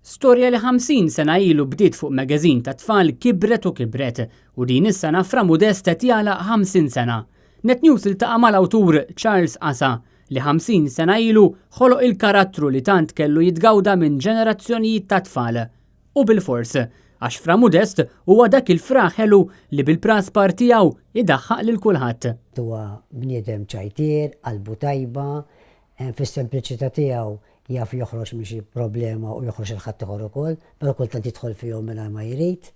Storja li 50 sena ilu bdiet fuq magazine ta' tfal kibret u kibret u din is-sena Fra Modest qed jagħlaq 50 sena. Net News iltaqa' mal-awtur Charles Asa li 50 sena ilu ħoloq il-karattru li tant kellu jitgawda minn ġenerazzjonijiet ta' tfal. U bilfors, għax Fra Modest huwa dak il-fra ħelu li bil-praspar tiegħu idaħħaq lil kulħadd. Huwa bniedem ċajtier, qalbu tajba, fis-sempliċità tiegħu jaf joħroġ minn xi problema u joħroġ il ħaddieħor ukoll, però kultant jidħol fihom mingħajr ma jrid.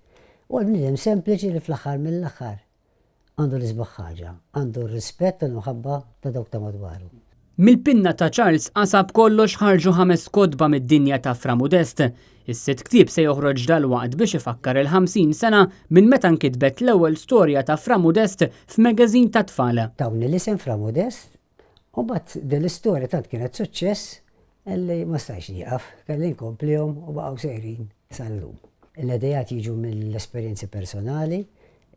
Huwa bniedem sempliċi li fl-aħħar mill-aħħar għandu l-isbaħ ħaġa, għandu r-rispett u l-imħabba ta' dawk ta' madwaru. Mill-pinna ta' Charles Asa b'kollox ħarġu ħames kotba mid-dinja ta' Fra Modest. Is-sitt ktieb se joħroġ dalwaqt biex ifakkar il-50 sena minn meta nkitbet l-ewwel storja ta' Fra Modest f'magazine tat-tfal. Tawni l-isem Fra Modest U mbagħad din l-istorja tant kienet suċċess li ma stajtx nieqaf, kelli nkomplihom u baqgħu sejrin sal-lum. L-ideat jiġu mill-esperjenzi personali,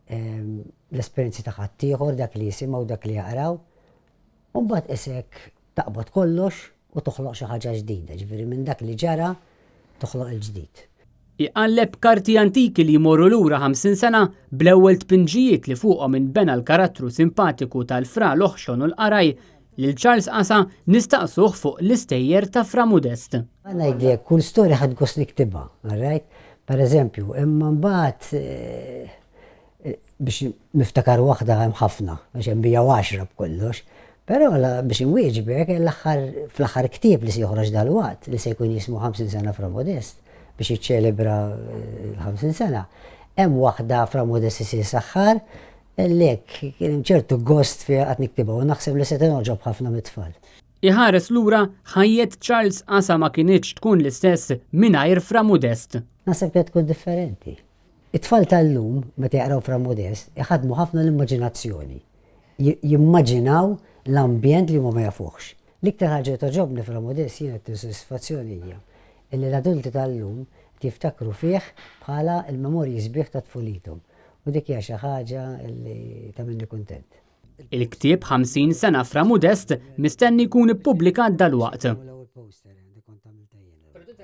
l-esperjenzi ta' ħaddieħor, dak li jisimgħu, dak li jaqraw. U mbagħad qisek taqbad kollox u toħloq xi ħaġa ġdida, ġifieri minn dak li ġara toħloq il-ġdid. Iqalleb karti antiki li jmorru lura 50 sena bl-ewwel tpinġijiet li fuqhom inbena l-karattru simpatiku tal-Fra l-Oħxon u l-Qaraj, lil Charles Asa nistaqsuh fuq l-istejjer ta' Fra Mudest. Ħa ngħidlek, kull storja ħadt gost niktibha, all right? Per eżempju, imma mbagħad biex niftakar waħda hemm ħafna, għax hemm 110 b'kollox. Però biex inwieġbek, l-aħħar fl-aħħar ktieb li se joħroġ dalwaqt, li se jkun jismu 50 sena Fra Modest, biex jiċċelebra l-50 sena, hemm waħda Fra Modest isir saħħar, li hekk kien hemm ċertu gost fiha qatt niktibha u naħseb li se tingħoġob ħafna mit-tfal. Iħares lura, ħajjet Charles Asa ma kinitx tkun l-istess mingħajr Fra Modest. Naħseb kienet tkun differenti. It-tfal tal-lum, meta jaqraw Fra Modest, iħaddmu ħafna l-immaġinazzjoni. Jimmaġinaw l-ambjent li huma ma jafuhx. L-iktar ħaġa li togħġobni Fra Modest jiena ttini sodisfazzjon hija illi l-adulti tal-lum qed jiftakru fih bħala l-memorji sbieħ ta' tfulithom. U dik hija xi ħaġa li tagħmilni kuntent. Il-ktieb 50 sena Fra Mudest mistenni jkun ippubblikat dalwaqt.